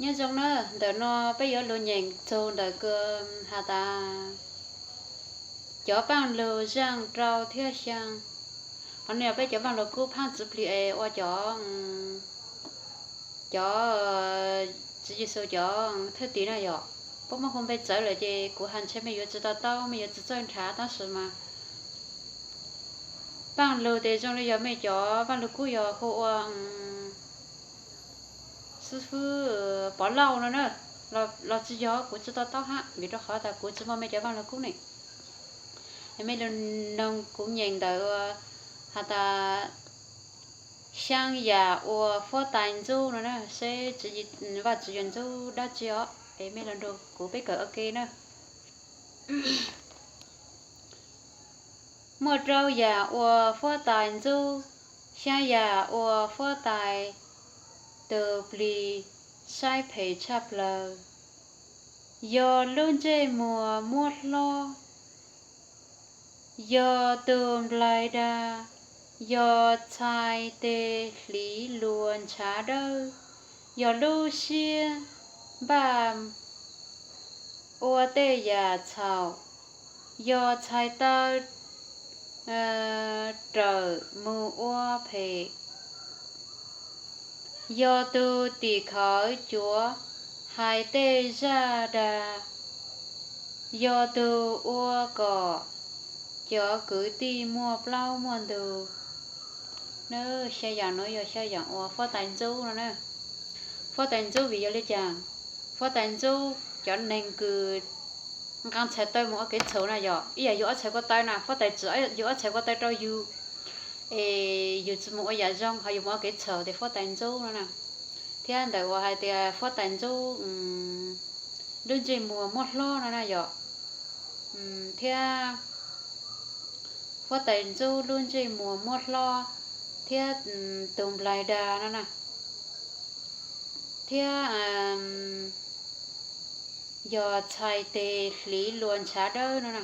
Nyob zoo na, ntawm no peb yuav lug nyeem txug ntawm kws has tas cov vaaj lug zaaj rau thiab xyaa. Qhov no yog peb cov vaaj lug kub phaab txwv plig es ua cov, cov Tswv Yexus cov thwj tim na yom. Puab muab hu npe txawv lawm ces kuv has ntshe mej yuav tsi to taub, mej yuav tsi txawj nrhav, tab sis mas vaaj lug tes zoo li yog mej cov vaaj lug kub yog hu ua xib fwb Pov Lauj no na, los tsi yog kuv tsi to taub hab vim rau qhov tas kuv tsi muaj mej cov vaaj lug kub ne. Mej lug noog kuv nyeem ntawm has tas xyaa yam uas huab tais ntxub no na, seb Vajtswv yuav ntxub dab tsi os. Es mej lug nrug kuv peb kawm ua ke na. Muaj rau yam uas huab tais ntxub, xyaa yam uas huab tais tug plig saib phem tshaj plawg, yog lub ntsej muag muab hlob, yog tug nplaig dag, yog txhais tes hliv luas ntshav dawb, yog lub siab npaj ua tej yam txhaum, yog txhais taw rawm mus ua phem, yog tug tim khawv cuav hais tej zaj dag, yog tug ua kom cov kwv tij muaj plaub muaj ntug. Xyaa yam nuav yog xyaa yam uas huab tais ntxub no na. Huab tais ntxub vim yog li cas? Huab tais ntxub cov neeg kws nqaa txhais taw mus ua kev txhaum na yom. Ib yam yug ob txhais ko taw na, huab tais tsim yug ob txhais ko taw rau yug, es yug tsi mus ua yam zoo ho yug mus ua kev txhaum tes huab tais ntxub no na. Thiab ntawm uas hais tias huab tais ntxub lub ntsej muag muab hlob no na yom. Thiab huab tais ntxub lub ntsej muag muab hlob, thiab tug nplaig dag no na, thiab yog txhais tes hliv luas ntshav dawb no na.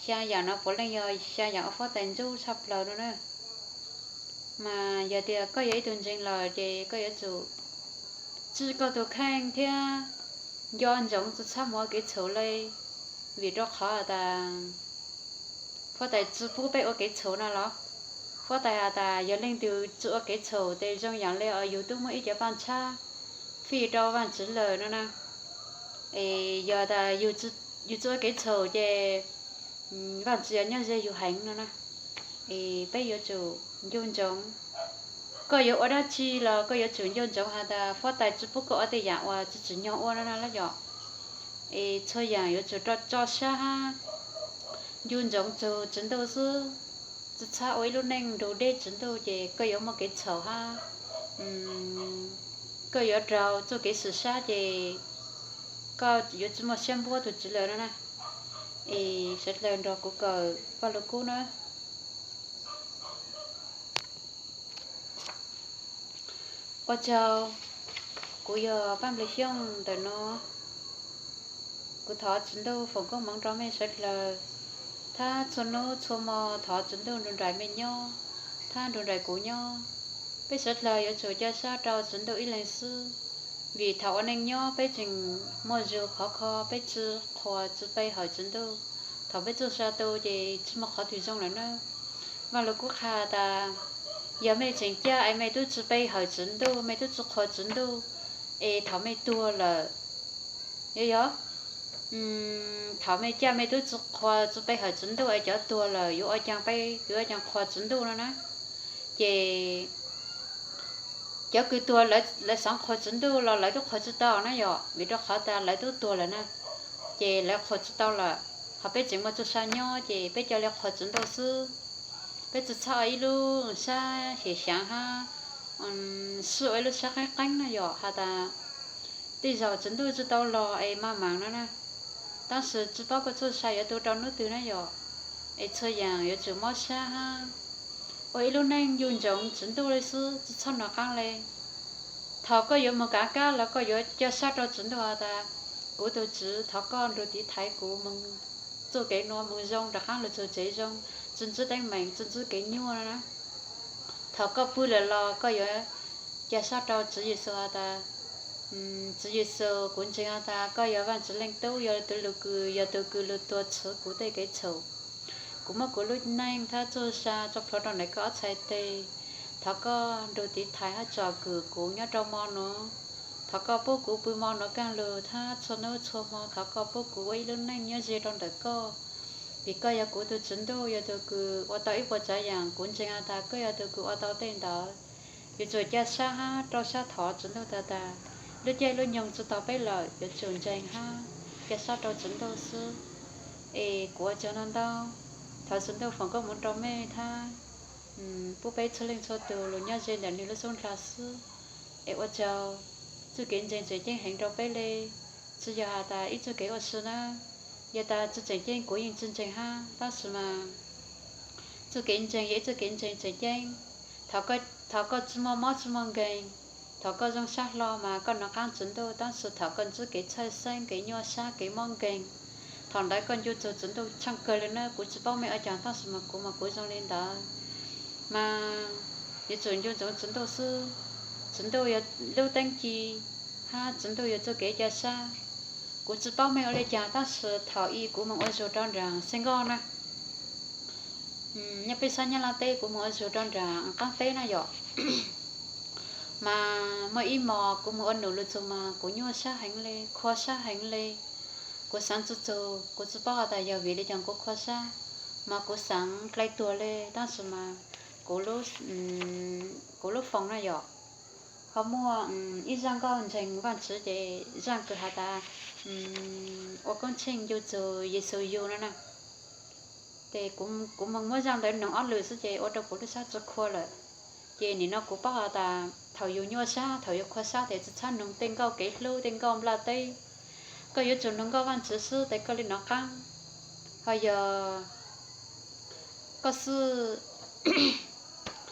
Xyaa yam no puav leej yog xyaa yam uas huab tais ntxub tshaj plawg no na. Mas yog tias koj yog ib tug ntseeg lawm ces koj yuav tsum tsim koj tus kheej thiab nco ntsoov tsi txhob mus ua kev txhaum le, vim rau qhov tas huab tais tsi pub peb ua kev txhaum no los? Huab tais has tas yog leej twg tsi ua kev txhaum tes zoo yam li yug tub muaj ib co paaj tshab fij rau Vaajtswv lawm no na. Es yog tas yug tsi ua kev txhaum ces Vaajtswv yuav nyob ze yug heev no na. Es peb yuav tsum nco ntsoov, koj yuav ua dab tsi los koj yuav tsum nco ntsoov has tas huab tais tsi pub koj ua tej yam uas tsi tsim nyog ua no na lawm yom. Es txhua yam yuav tsum rau tso sab hab nco ntsoov txug Tswv Ntuj xwb, tsi txhob ua ib lub neej nrug deb Tswv Ntuj ces koj yuav muaj kev txhaum hab koj yuav raug txuj kev sim sab ces koj yuav tsi muaj siab npuab tug Tswv lawm no na. Es sawv dlawg nrog kuv kawm Vaaj Lug Kub na. Ua tsaug, kuv yog Paaj Npliag Xyooj ntawm no. Kuv thov Tswv Ntuj foom koob moov rau mej sawv dlawg, thab txhua nub txhua mo thov Tswv Ntuj nrug nraim mej nyob, thab nrug nraim kuv nyob. Peb sawv dlawg yuav tsum ca sab rau Tswv Ntuj ib leeg xwb, vim thaum ua neej nyob peb tseem muaj zug khov kho, peb tsi qhuas tsi pe hawm Tswv Ntuj, thaum peb txuj sa tu ces tsi muaj qhov twg zoo lawm na. Vaaj Lug Kub qha tas, yog mej tseem ca es mej tub tsi pe hawm Tswv Ntuj, mej tub tsi qhuas Tswv Ntuj, es thaum mej tuag lawm, yog, yog, thaum mej ca mej tub tsi qhuas tsi pe hawm Tswv Ntuj es cov tuag lawm yuav ua caag pe, yuav ua caag qhuas Tswv Ntuj no na. Ces cov kws tuag lawv xaav qhuas Tswv Ntuj los lawv tub qhuas tsi tau na yom, vim rau qhov tas lawv tub tuag lawm na, ces lawv qhuas tsi tau lawm, ho peb tseem muaj txuj sa nyob ces peb ca le qhuas Tswv Ntuj xwb. Peb tsi txhob ua ib lub sab xyem xyaav hab, sib ua ib lub sab qeeb qeeb na yom, has tas tej zaum Tswv Ntuj tsi tau los es maj maam no na, tab sis tsi paub koj txuj sa yuav tu rau nub twg na yom. Es txhua yaam yuav tsum mob sab hab ua ib lub neej ncu ntsoov Tswv Ntuj le xwb, tsi txhob nov qaab le. Thaum koj yuav moog kaav kaab los koj yuav ca sab rau Tswv Ntuj has tas, kuv tug Tswv, thov koj nrug tiv thaiv kuv moog txuj kev nuav moog zoo rov qaab lug txug tsev zoo, tsi ntsib teeb meem, tsi ntsib kev nyuaj no na. Thaum koj pw lawm los koj yuav ca sab rau Tswv Yexus has tas, Tswv Yexus, kuv ntseeg has tas koj yog Vaajtswv Leej Tub, yog tus lug kws, yog tus kws lug tuag txhwv kuv tej kev txhaum. Kuv muab kuv lub neej thab txuj sa tso plhuav rua ntawm koj ob txhais tes. Thov koj nrug tiv thaiv hab tsom kwm kuv nyob rua mo nuav. Thov koj pub kuv pw mo nuav kaaj lug thab txhua nub txhua mo. Thov koj pub kuv ua ib lub neej nyob ze rua ntawm koj, vim koj yog kuv tug Tswv Ntuj, yog tug kws ua tau ib puas tsaav yaam. Kuv ntseeg has tas koj yog tug kws ua tau tej ntawd. Yuav tsum ca sab hab rau sab thov Tswv Ntuj tag tas, lub caij lub nyoog tsi tau peb lawm, yuav tsum ntseeg hab ca sab rau Tswv Ntuj xwb. Es kuv ua tsaug ntau ntau. Thov Tswv Ntuj foom koob moov rua mej thab pub peb txhua leej txhua tug lug nyob ze ntawm nwg lub xub ndhla xwb. Es ua tsaug. Txuj kev ntseeg tseem ceeb heev rua peb le, tsi yog has tas ib txuj kev ua si na. Yog tas tsi tseem ceeb kuv yeej tsi ntseeg hab, tab sis mas txuj kev ntseeg yog ib txuj kev ntseeg tseem ceeb. Thov koj tsi muaj mob tsi muaj nkeeg. Thov koj zoo sab hlo mas koj nov qaab Tswv Ntuj, tab sis thaum koj ntsib kev txhawj xeeb, kev nyuaj sab, kev mob nkeeg, thaum ntawd koj ncu txug Tswv Ntuj tshaaj kawg le na. Kuv tsi paub mej ua caag, tab sis mas kuv mas kuv zoo le ntawd. Mas yuav tsum ncu ntsoov Tswv Ntuj xwb. Tswv Ntuj yog lub teeb ci, hab Tswv Ntuj yog txuj kev ca sab. Kuv tsi paub mej ua le caag, tab sis thaum ub kuv moog ua zug rua nraag Xeev Nkoj na, nyob peb sab Nyab Laj teb, kuv moog ua zug rua nraag qaab teb na yom. Mas muaj ib mos kuv moog ua num lug txug mas kuv nyuaj sab heev le, khua sab heev le. Kuv xaav tsi txug, kuv tsi paub has tas yog vim le caag kuv khua sab, mas kuv xaav dlai tuag le, tab sis mas kuv lub foos na yom, ho muaj ib zaaj nkauj ntseeg Vaajtswv ces zaaj kws has tas ua koob tsheej ncu txug Yexus yug no na. Ces kuv moog muab zaaj ntawd noog ob lwm xwb ces ua rua kuv lub sab tsi khua lawm. Ces nim no kuv paub has tas thaum yug nyuaj sab, thaum yug khua sab tes tsi txhob noog tej nkauj kev hlub, tej nkauj nplaj teb. Koj yuav tsum noog nkauj Vaajtswv xwb tes koj le nov qaab. Ho yog koj xwb,